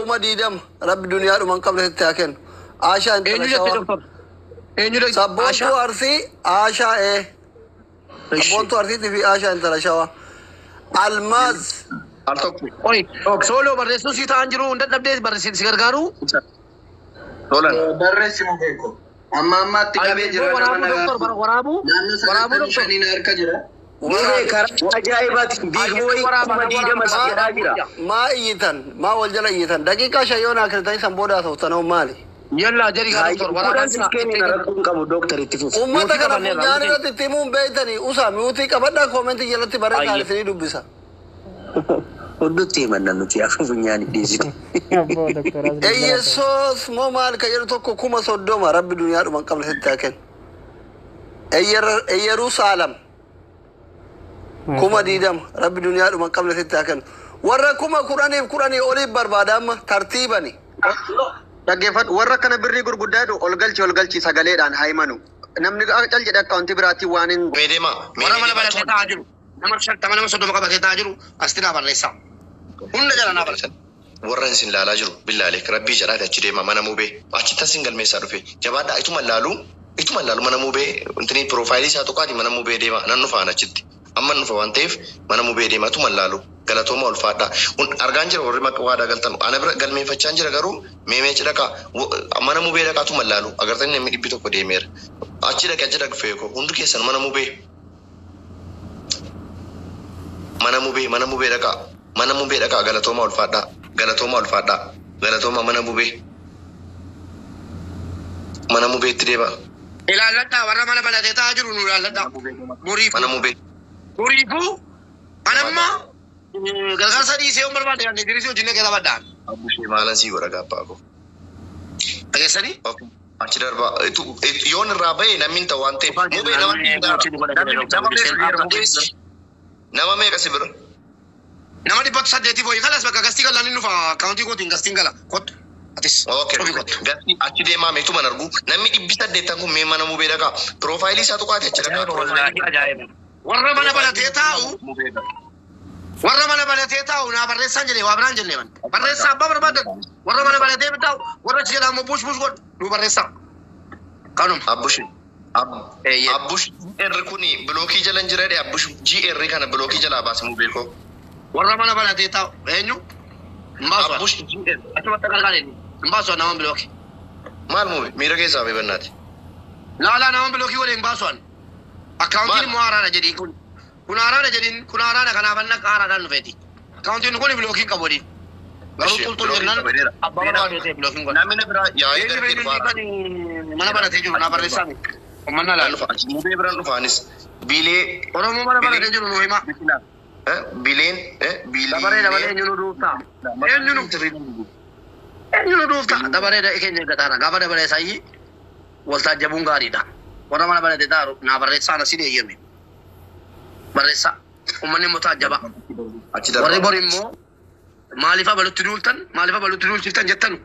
20,000 rabbi duniyaadhuma hin qabne sitti haa kennu. Aashaa intala Eenyu jette shawaa. doktor? Eenyu jette? Sabboontuu Aashaa? Arsii Aashaa ee. Sabboontuu Arsiitii fi Aashaa intala shawaa. Almaaz Al tokko. Oi, sooloo barreessuu si ta'an jiru hin dadhabdee barreessin si gargaaru. Tolan. Barreessi mukeeko. Amma ammaatti qabee jira nama Waraabuu doktor nagaa. waraabuu Naannoo waraabuu sagaltamii doktor. shaniin harka jira. Mubee karaa ajaa'ibaatiin Big Boy 20,000 si jedhaa jira. Maa iyyitan maa wal jala iyyitan daqiiqaa 5 yoo naa kennitan san booda haasoftan hoo maali? Yalla jedhi gaa doktor waraabaa Kudhan siif jira. kennina rakkoo hin qabu dooktar itti fufi. Uummata Muutii kana qabanneerra, funyaan muutii. irratti itti himuun beektanii usaa mute qabadhaa comment jalatti barreessaan Ayye. isinii dubbisa. Hodhutti himanna nuti akka funyaan dhiisine. Abboo doktor as bilbila ta'e. Eyyesoos moo maal ka jedhu tokko 30,000 rabbi duniyaadhuma hin qabne sitti haa kennu. Eyyeruusaalem 20,000 rabbi duniyaadhuma hin qabne sitti haa kennu. Warra 10,000f 10 oliif barbaada amma tartiibani. Dhaggeeffadhu warra kana birrii gurguddaa jedhu ol galchi ol galchi sagaleedhaan haa himanu. Namni cal jedhe akkaawuntii biraatiin waan hin Mee deemaa. Mee Warra mana deemaa. baratee taa'aa jiru. Nama 50 nama 30 qabatee taa'aa jiru asitti naa barreessaa. Hunda jala naa barreessa. Warra isin laalaa jiru billaalee rabbii jedhaati achi deema mana mubee achitti asin galmeessaa dhufe jabaadhaa ituma laalu ituma laalu mana mubee intini profile isaa tuqaati mana mubee deema nan dhufaan achitti amma dhufa waan ta'eef mana mubee deema ituma laalu galatooma ulfaadhaa argaan jira warri maqaa waadaa galtan ana bira galmeeffachaan jira garuu meemee achi dhaqaa mana mubee dhaqaa ituma laalu agartanii namni 100 deemeera achi dhaqe achi dhaqe feeko hundi keessan mana mubee mana mubee mana mubee dhaqaa mana mubee dhaqaa galatooma ulfaadhaa galatooma ulfaadhaa galatooma mana mubee mana mubeetti deema Ilaalladhaa warra mana banatee taa'aa jiru nu ilaalladhaa. Boriifuu. mana mubee Boriifuu. Anamma gargaarsa dhiisee yoon barbaade kan Idrisii wajjin dhaqee taphadhaan. Abbushee maalan sii godha gaabbaa koo. Dhageessanii? Okay. Achi darbaa yoon irraa bahe namni hin ta'u waan ta'eef mubee nama nama meeqa si bira Nama 800 fooyyee kalas bakka gastii galaan inni dhufa akkaawuntii kootiin gastiin gala kottu atis Okay. cofi kottu. Gatti achi deemaa meetuma argu namni 800 kun mee mana mubee dhaqaa profile isaa tuqaati achi dhaqaa Wallaahi ajaa'iba. Warra mana banatee taa'u mubee dhaqa. warra mana banatee taa'u naa barreessaan jedhee waa biraan jennee man barreessaa abbaa barbaadan warra mana banatee taa'u warra achi jalaa immoo bush bush godhu nu barreessaa. Kanuma. Abbush Eeyyee. Abbush GR kuni block jala hin jira jedhe Abbush GR kana block jalaa baase mubee koo. Warra mana banatee taa'u eenyu? Hin baasu. Abbush GR Achumatti gargaareen hin baasu nama block. maal mubee miira keessaa bee bannaati. Laalaa nama block godhe hin baasu. Akkaawuntiin Maal? immoo haaraadha jedhiin kun. Kun haaraadha jedhiin kun haaraadha kanaaf anna haaraadhaan dhufeeti. Akkaawuntiin kun block qabu jedhiin. Garuu Ishee xulxul block jennaan qaba jedheera. abbaa barbaade ta'e block godha. Namni na biraa yaa'ii Eenyu gartee eenyu dhufaara. kan mana banatee jiru naa barreessaa miti. Uummanni Nan laalu. dhufa achi mubee biraan dhufaanis biilee Oromoo mana banatee jiru nu hima. bileen Dabaree dabaree eenyu nu duuftaa? Eenyu nu eenyu nu duuftaa? Dabaree keenya eeggataara. Gaafa dabaree saayii waltaajjabuun gaariidha. Warra mana banatee taa'u naa barreessaa na sin eeyyame. Barreessaa. Uummanni immoo taajjaba. Achi Warri darbaa. bor immoo maaliif abalutti duultan maaliif abalutti duulchiftan jettanu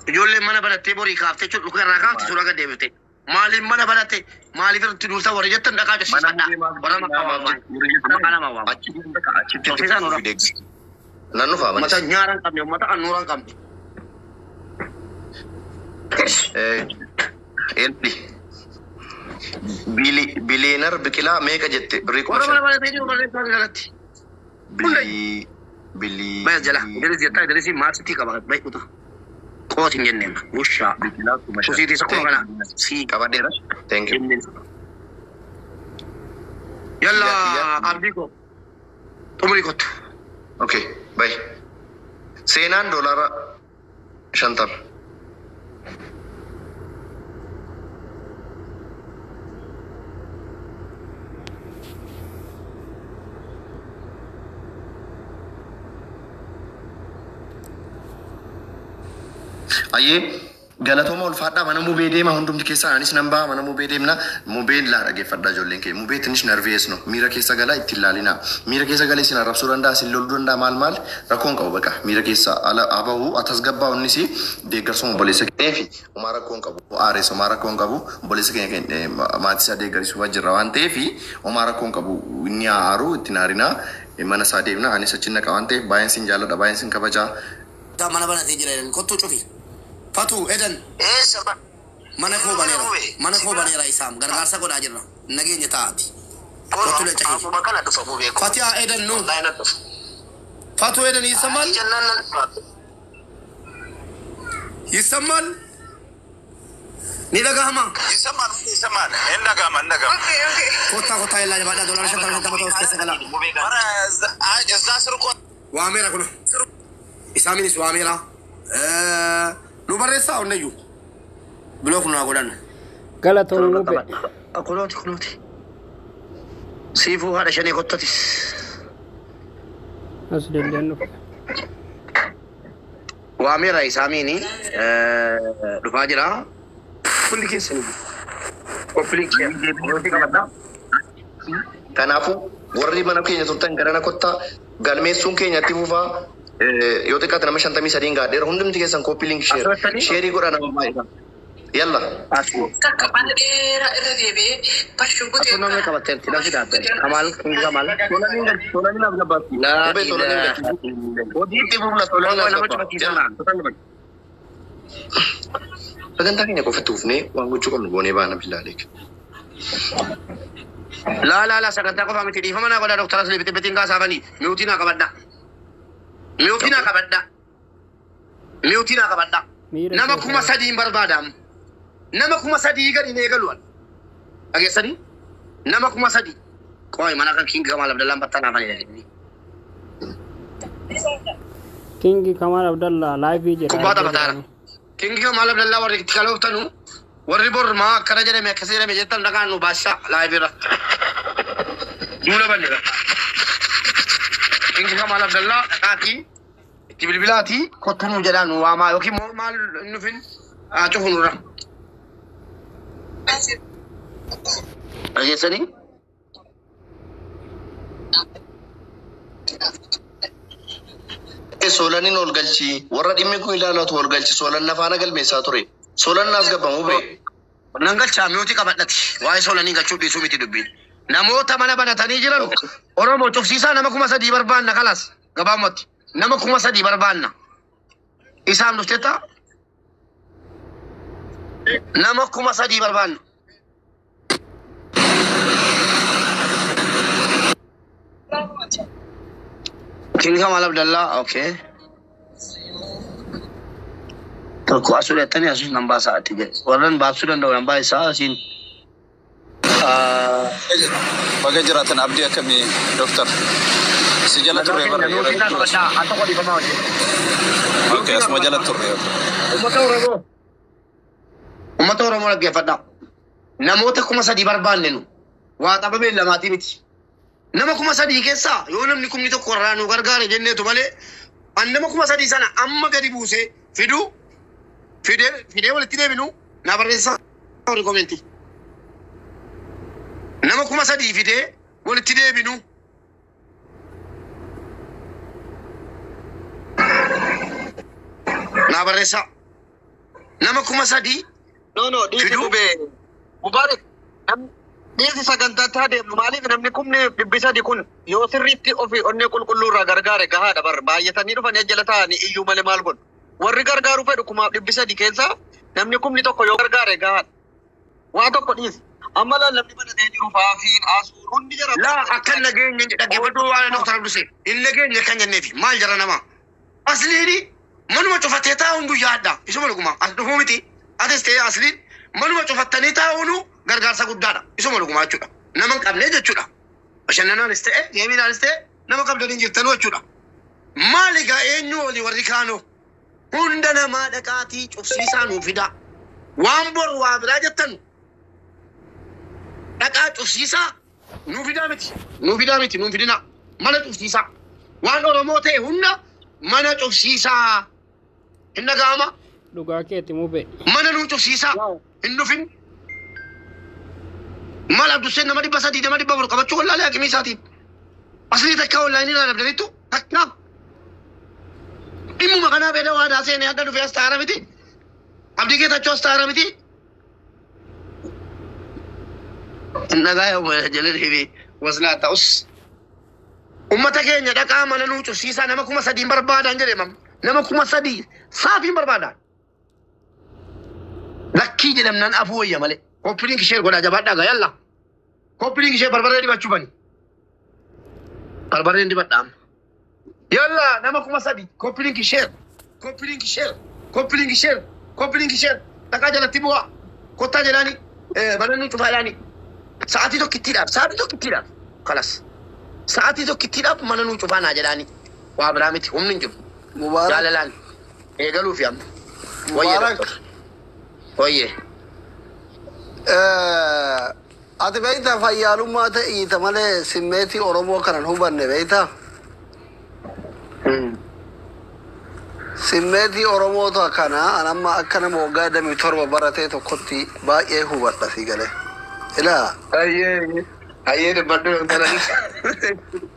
ijoolleen mana banattee borii kaaftee jechuudha dhuka irraa kaafte suuraa gad deebifte maaliif mana banatte maaliif irratti duultan warri jettan dhaqaa Mana jessiisadha mubee maaf warra maqaa waamaa maqaa nama waama achi achitti Horsiisaan ora. Nan dhufaa manis. Uummata nyaara hin qabne uummata annuura hin qabne. Elbi. Biliyeenar biqilaa meeqa jette birrii kuma Warra mana shan. banatee jiru barreessaa jalatti. Bilii bilii. Bayas jala Idris jettaa Idris maasitii qaba bay uta. Qooti hin jenneen wushaa. Biqilaa 5,000. Kusiitii isa kuma kana sii Qabadheera. Thank you. jenneen. Yalla abdii koo xumurii kottu. Okay, bye. Seenaan $50. Ayyee galatooma ulfaadhaa mana mubee deema hundumti keessaa anis nan ba'a mana mubee deemna mubeen laa dhaggeeffadhaa ijoolleen kee mubee tinis nerviyees no miira keessa galaa ittiin laalinaa miira keessa galee isin arrabsuu danda'a isin loluu danda'a maal maal rakkoon qabu baqa miira keessa ala abahu atasgabbaa innis deeggarsuma obboleessa keenyaa fi homaa rakkoon qabu aarees homaa rakkoon qabu obboleessa keenya maatii isaa deeggarsiisuuf jirra waan ta'eef homaa rakkoon qabu inni haa aaru ittiin aarinaa mana isaa deemna anis achi naqa waan ta'eef baay'een sin jaalladha baay'een sin kabajaa. Mana banatee jira jedhan kottuu cufi. Fatuu edan mana koo baneera. Mana koo baneera isaam gargaarsa godhaa jirra. Nageenya taa'aati. Kottuu leenca kiyya. Fatiyaa edan nu. Fatuu edan ይሰማል ይሰማል ni dhagahama. ይሰማል ይሰማል። እንደጋማ እንደጋማ Kottaa kottaa illaa jabaadhaa doolaara 50 50 ta'us keessa galaa. ኧረ እዛ ስር እኮ Waameera kun isaaminis waameera. Nu barreessaa hundayyuu bilook nu haa godhannu. Galatoon mube. Kunooti kunooti. Siifuu haadha shanee kottatis. As deebi'an dhufe. Waameera isaamiini dhufaa jira. Hundi keessanii qophiin qabadhaa. Kanaafuu warri mana keenya turtan garana kottaa galmeessuun keenya itti fufaa yoo xiqqaate nama 53 gaadheera hundumti keessan copy link share sheerii godhaa nama baay'ee. Yalla. Takka mana dheeraa irra deebi'ee barshugguutii Asuu namni qabatteerti namni dhaabbatee. Kamaal kun Kamaal. Solaniin as gabbaatti. Qubee solaniin galchi. Hojii itti fufna solaniin as gabbaatti. Sagantaa keenya qofatti fufnee waan gochuu qabnu goonee baana billaaleek. Laa laa laa sagantaa qofa miti dhiifama naa godhaa doktara Asli bitiin kaasaafanii mute naa qabadha. Mute naa qabadha. Mute naa qabadha. Miira Nama keessa 3000 barbaadamu. Nama 3000 gadi hin eegalu. Dhageessanii? Nama 3000. Qoy mana kan King Kamal Abdallaan battanaa. King Kamal Abdallah live jira. Kubbaa taphataara. King Kamal Abdallaa warri itti kalooftanu warri bor maa akkana jedhame akkas jedhame jettan dhagaan nu baashaa live irra. Duula banneera. King Kamal Abdallaa dhaqaatii itti bilbilaatii kottu nu jedhaa nu waamaa yookiin immoo maal hin dhufin haa cufu nurra. Dhageessanii? Solaniin ol galchi warra dhimmi kun ilaallatu ol galchi solan nafaana galmeessaa ture. Solan as gabbamu bee. Nan galchaa mute qabadhati. Waa'ee solanii galchuu dhiisuu miti dubbiin. Namoota mana banatanii jiran Oromoo cufsiisaa nama 3000 barbaanna kalaas gabaabumatti. Nama 3000 barbaanna. Isaan dhufteetta nama 3000 barbaanna. King Kamal Abdallah, okay. Tokko asuu dhattanii asus nan baasaa ati jedhe. Warran baasuu danda'u nan baasaa asiin. Baga jiraatan abdii akkamii dooktar? Si jala turre bara yeroo hedduu. Okay, asuma jala turre. Uummata Oromoo. Uummata Oromoo dhaggeeffadhaa. Namoota 3000 barbaanne nu. Waa xabamee lamaatii miti. Nama 3000 keessaa yoo namni 1000 irraa nu gargaare jenneetu malee an nama 3000 sana amma gadi buusee fiduu fidee fidee walitti deebinu na barreessaa warri comment. Nama 3000 fidee walitti deebinu. Na barreessaa. Nama 3000 No no dhiisi fiduu. Mubee. Mubaarak dhiisi sagantaatti haa deemnu maaliif namni 300,000 kun yoo sirriitti ofii onnee qulqulluu irraa gargaare gahaadha bar baay'atanii dhufanii jala taa'anii iyyuu malee maal godhu. Warri gargaaruu fedhu 300,000 keessaa namni 10,000 yoo gargaare gahaadha. Waa tokko dhiisi. Amma laal namni banatee jiru faafiin asuun hundi jara. Laa akkan nageenye dhaggeeffadhu waan Dr. Abdusee hin nageenye kan jenneefi maal jara nama. Asliini manuma cufatee taa'uun guyyaadha. Isuma dhuguma as dhufuu miti. Atis ta'ee asliin manuma cufattanii taa'uun gargaarsa guddaadha. Isuma dhuguma jechuudha. Nama hin qabne jechuudha. Bashannanaanis ta'e geemiidhaanis ta'e nama qabdanii jirtanuu jechuudha. Maali egaa eenyu olii warri kaanoo? Hunda namaa dhaqaatii cufsiisaa nuu fidaa. Waan boru waa biraa jettan dhaqaa cufsiisaa nuu fidaa miti. Nuu fidaa miti nuu fidina. Mana cufsiisaa. Waan Oromoo ta'e hunda mana cufsiisaa. Hin dhaga'ama. Dhugaa keeti mube. Mana nuu cufsiisaa. Hin dhufin. Maal Abdusseen nama 300 nama 400 qabachuu wallaalee hakimii isaatiin. Aslii takka onlaayinii irraa dhabdaniittu takka. Dhimmuma kanaa beela waadaa seenee adda dhufee as taa'ara miti. Abdii Geetachoo as taa'ara miti. Hin dhaga'amu jala deebi'ee waslaa ta'us. Uummata keenya dhaqaa mana nuu cufsiisaa nama 3000 barbaadan jedhe mam. Nama 3000 saafiin barbaada. Lakkii jedhamnaan afuu wayya malee. Copy link share godhaa jabaadhaa gaa yalla. Copy link share barbaree dibachuu bani. Barbareen dibadhaa amma. Yalla nama 3000 copy link share. Copy link share. Copy link share. Copy link share. Dhaqaa jalatti bu'aa. Kottaa jedhaani. Bananii cufaa jedhaani. Sa'aatii tokkittiidhaaf. Sa'aatii tokkittiidhaaf. Kalas. Sa'aatii tokkittiidhaaf mana nuu cufaa naa jedhaani. Waa biraa miti humni hin jiru. Mubaarak. Jaalalaan eegaluufi amma. Wayye Mubaarak. doktor. Wayye. Ati beektaa fayyaalummaa ta'iita malee simmeetii Oromoo kanan hubanne beektaa? Simmeetii Oromoota kana an amma akka nama waggaa 27 baratee tokkotti baay'ee hubadha si galee. Ilaa Ayyee ayyee dubbadhu doktor.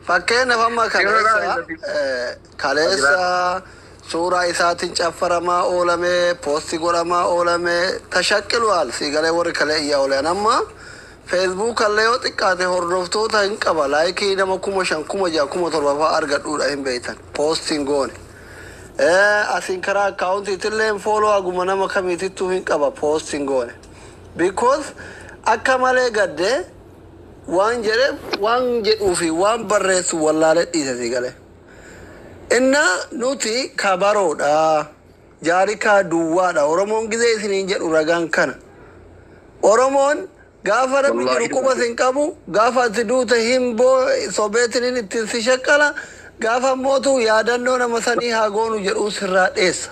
Fakkeenyaaf amma kaleessa kaleessa suuraa isaatiin caffaramaa oolamee poosti godhamaa oolamee tashaqqiluwaal si galee warri kalee iyyaa oolan amma feesbuuk illee yoo xiqqaate hordoftoota hin qaba laayikii nama 5000 6000 7000 fa'aa argadhuudha hin beektan poostiin goone. Asiin karaa akkaawuntiitillee fooloo haguma nama kamiitittuu hin qaba poostiin goone. Because akka malee gaddee waan jedhe waan jedhuu fi waan barreessu wallaalee dhiise si galee. Inna nuti kabaroodha. Jaarikaa duwwaadha. Oromoon gizee isiniin jedhu ragaan kana. Oromoon gaafa rabbi jiru quba sin qabu gaafa ati duute hin boo sobeetiniin ittiin si shaqqala gaafa mootu yaadannoo nama sanii haa goonu jedhuu sirraa dheessa.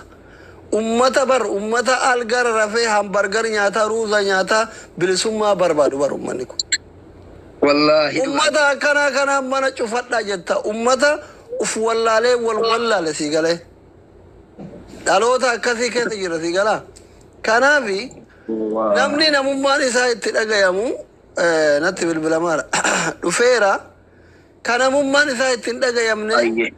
Ummata bar ummata algara rafee hambargar nyaataa ruuza nyaataa bilisummaa barbaadu bar ummanni kun. Wallaahi. Ummata akkanaa kanaan mana cufadhaa jetta. Ummata uf wallaalee wal wallaale sii galee. Dhaloota akkasii keessa jira sii galaa. Kanaafi namni namummaan isaa itti dhagayamu natti bilbilamaadha. Dhufeera. Ka namummaan isaa itti hin dhagayamne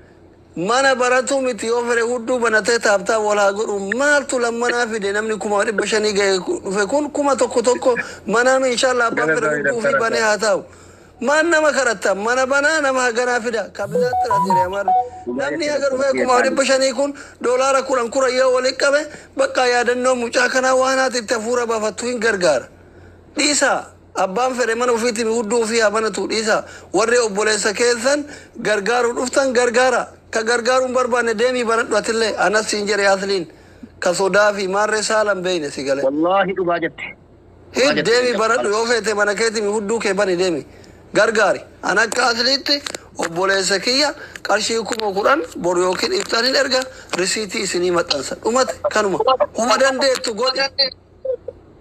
mana baratu miti yoo fedhe hudduu banatee taaptaa wal haa godhu maaltu lammanaa fide namni 500,000 gahe dhufe kun 1000 tokko manaan inshallah abbaan fedhe hudduu fi banee haa taa'u. Maan nama kadhatta mana banaa nama haganaa fida kabisaa xiraat jedhee amarri namni haga dhufee 500,000 kun doolaara 10 10 yoo walitti qabe bakka yaadannoo mucaa kanaa waan haati itti hafuura baafattu hin gargaara. Dhiisaa abbaan fedhe mana ofiitiin hudduu ofii haa banatu dhiisaa warri obboleessa keessan gargaaruu dhuftan gargaara. Ka gargaaruu hin barbaanne deemii banadhu atillee anas siin jedhe asliin ka sodaa fi maarree saalan beeyne si galee. Wallaahi dhugaa jette. Hin deemii banadhu yoo feete mana keetiin hudduu kee bani deemi. Gargaari. An akka asliitti obboleessa kiyya qarshii 10,000 boru yookiin ibsaan hin erga risiitii isinii maxxansa. Dhumate kanuma. Huma dandeettu godhi.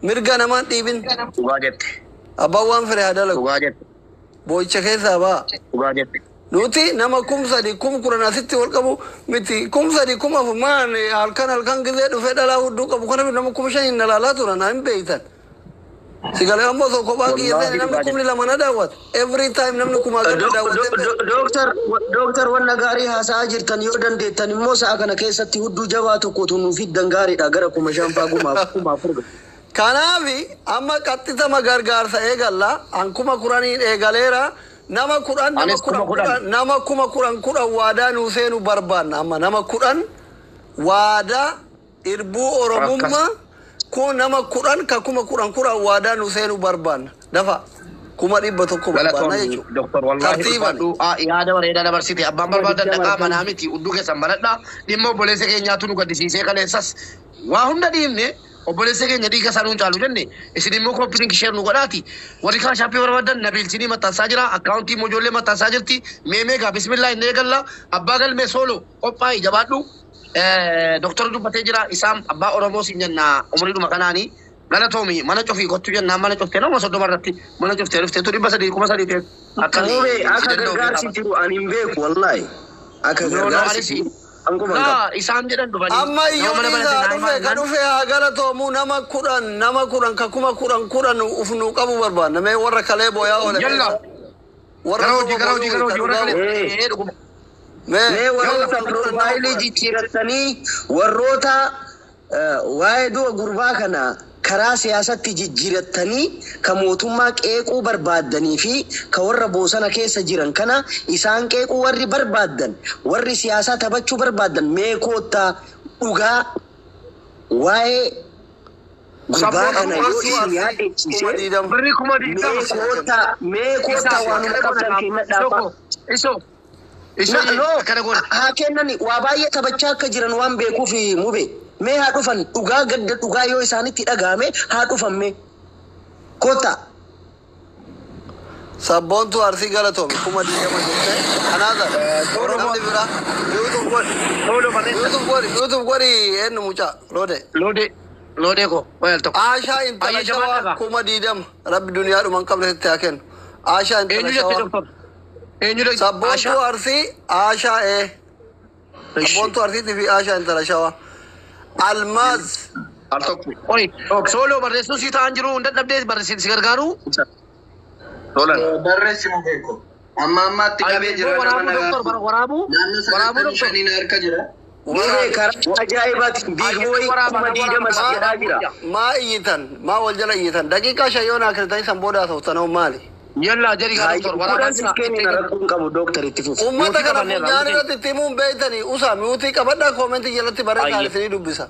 Mirga namaan dhiibin. Dhugaa jette. Abbaan waan fedhe haa dalagu. Dhugaa jette. Boo'icha keessaa ba'a. Dhugaa jette. Nuti nama 3000 10,000 asitti wal qabu miti 3000 4,000 maan halkan halkan gizee dhufee dhalaa hudduu qabu kana nama 5000 hin alaalaa turan hin beeytan. Si galee ammoo osoo kophaa kiyya seene namni 2,000 na daawwata. Every time namni kumaa gadi daawwatee beeku. Dooktar dooktar wanna gaarii haasa'aa jirtan yoo dandeettan immoo sa'a kana keessatti hudduu jabaa tokkotu nuuf fiddan gaariidha gara 5000 faa gumaaf 4000. Kanaafi amma qaxxitama gargaarsa eegalla an 10,000 eegaleera nama 10 nama Anis 10 10,000. 10 nama 10,000 10 waadaa nuu seenu barbaanna amma nama 10 waadaa irbuu Oromummaa kun nama 10 ka 10,000 10 waadaa nuu seenu barbaanna dafa 100,000 barbaanna Galatoon jechuudha. doktor wallaahi Tartiiban. ulfaadhu yaada bareedaa dabarsite abbaan barbaadan dhaqaa manaa miti hudduu keessan banadhaa dhimma obboleessa keenyaatu nu gaddisiisee kaleessas waa hunda dhiibne obboleessa keenya dhiiga isaa nuun caalu jenne isin immoo copy link share nu godhaati warri kaan shaappii barbaadan nabiil sinii maxxansaa jira akkaawuntii immoo ijoollee maxxansaa jirti meemee gaa bismillaa inni eegalla abbaa galmee soolo qophaa'ii jabaadhu doktor dubbatee jira isaan abbaa Oromoo siin jenna umriidhuma kanaanii galatoomi mana cufii kottu jennaan mana cuftee nama 30 irratti mana cuftee dhufteetu 300 3,000 ta'e akka Mubee si akka danda'u gargaarsi beekama. jiru ani hin beeku wallaahi. Akka No, no, gargaarsi anis jiru an quban qaba. laa isaan jedhan dhufanii Amma nama iyyuu mana banate dhiisaa naa dhufe himaa ka jennaan dhufe haa galatoomu nama 10 nama 10 ka 10,000 10 uf nuu qabu barbaanna mee warra kalee booyaa oole yalla keessa warra gara hojii soba gara hojii booyuu gara ka hojii warra dhugaa kalee Ee. ee dhuguma mee Mee yalla warroota 10 10 nama piroofaayilii 10. jijjiirattanii warroota waa'ee du'a gurbaa kana Karaa siyaasatti jijjiirattanii ka mootummaa qeequu barbaaddanii fi ka warra bosona keessa jiran kana isaan qeequu warri barbaaddan, warri siyaasaa taphachuu barbaaddan, mee koottaa dhugaa waa'ee gurbaa kana yoo isin yaaddeessise, Birrii 20,000. Mee koottaa waanuma qabdan kennadhaa. Iso. Iso. No, Akkana goona. haa kennani. Waa baay'ee taphachaa akka jiran waan beekuuf, Mube, mee haa dhufan. Dhugaa, gadda dhugaa yoo isaanitti dhagahame haa dhufan. Mee koottaa. Sabboontuu Arsii, galatoomi, 20,000 jettee. Kanaaf namni biraa YouTube godhi. Loodoo barreessa. YouTube godhi, YouTube godhi. Eenyu mucaa loode? Loodee. Loodee koo. Wayal tokko. Aashaa intala Ayyee, jabaa Shawaa dhagaa. 20,000, rabbi duniyaadhuma hin qabne sitti haa kennu. Aashaa intala Eenyu jette, Shawaa. doktor? Eenyu jette? Sabboontuu Arsii, Aashaa ee. Sabboontuu Arsiitii fi Aashaa intala Shawaa. Almaaz. Al tokko. Oi, sooloo barreessuu si ta'an jiru hin dadhabdee barreessin si gargaaru. Tolan. Barreessi Mubeeko. Amma ammaatti qabee jira nama Waraabuu, nagaa. doktor, waraabuu. Naannoo Waraabuu, sagaltamii doktor. shaniin harka jira. Mube, karaa ajaa'ibaati Big Boy 20,000 si jedhaa jira. Maa iyyitan? Maa wal jala iyyitan? Daqiiqaa 5 yoo naa kennitan san booda haasoftanoo maali? Yalla jedhi gaa, doktor, waraabaa 10 jira. siif kennina, rakkoo hin qabu, doktor, itti fufi. Uummata Muutii kana qabanneerra, funyaan muutii. irratti itti himuun beektanii usaa mute qabadhaa, comment jalatti barreessaa, isinii dubbisa.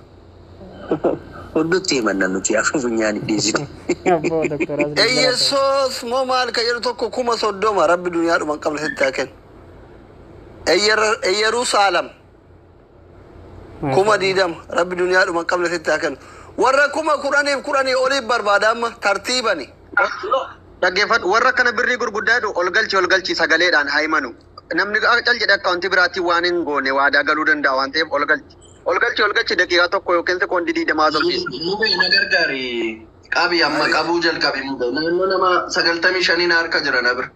Hodhutti himanna nuti akka funyaani dhiisite. Abboo, doktor Asli, galatoomi. Eyyesoos moo maal ka jedhu tokko 30,000, rabbi duniyaadhuma hin qabne sitti haa kennu. Eyyeruusaalem 20,000, rabbi duniyaadhuma hin qabne sitti haa kennu. Warra 10,000f 10 oliif barbaada amma tartiibani. Dhaggeeffadhu, warra kana birrii gurguddaa jedhu ol galchi, ol galchi, sagaleedhaan haa himanu. Namni cal jedhe akkaawuntii biraatiin waan hin goone waadaa galuu danda'a waan ta'eef ol galchi. Ol galchi, ol galchi, daqiiqaa 1 yookiin sekoondii 20 haasofsiisa. Mubee, na gargaari. Qabi, amma qabuu jalqabi, Mubee. Naannoo nama 95n harka jira na bira.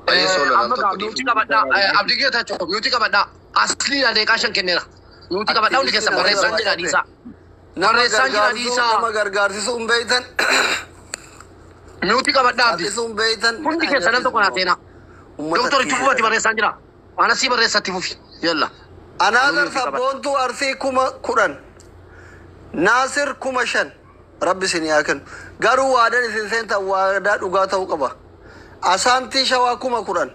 Ayyee, soolan al Amma gaa tokko mute qabadhaa. Abdii Geetaachoo, mute qabadhaa. Asliidha, daqiiqaa 5 kenneera. Mute qabadhaa, hundi keessan barreessaan jira dhiisaa. Nama Barreessaan jira gargaarsisuu dhiisaa. nama gargaarsisuu hin beektan. Mute qabadhaa, Abdii. Har'isuu hin beektan. Hundi keessan nam tokko naa seenaa. Uummata Doktor, itti fufati, barreessaan jira. Waan asii barreessatti fufi. Yalla. Anaazar Sabboontuu Arsii 10,000. Naasir 5,000. Rabbi isin haa kennu. Garuu waadaan isin seentan waadaa dhugaa ta'uu qaba. Asaantii Shawaa 10,000.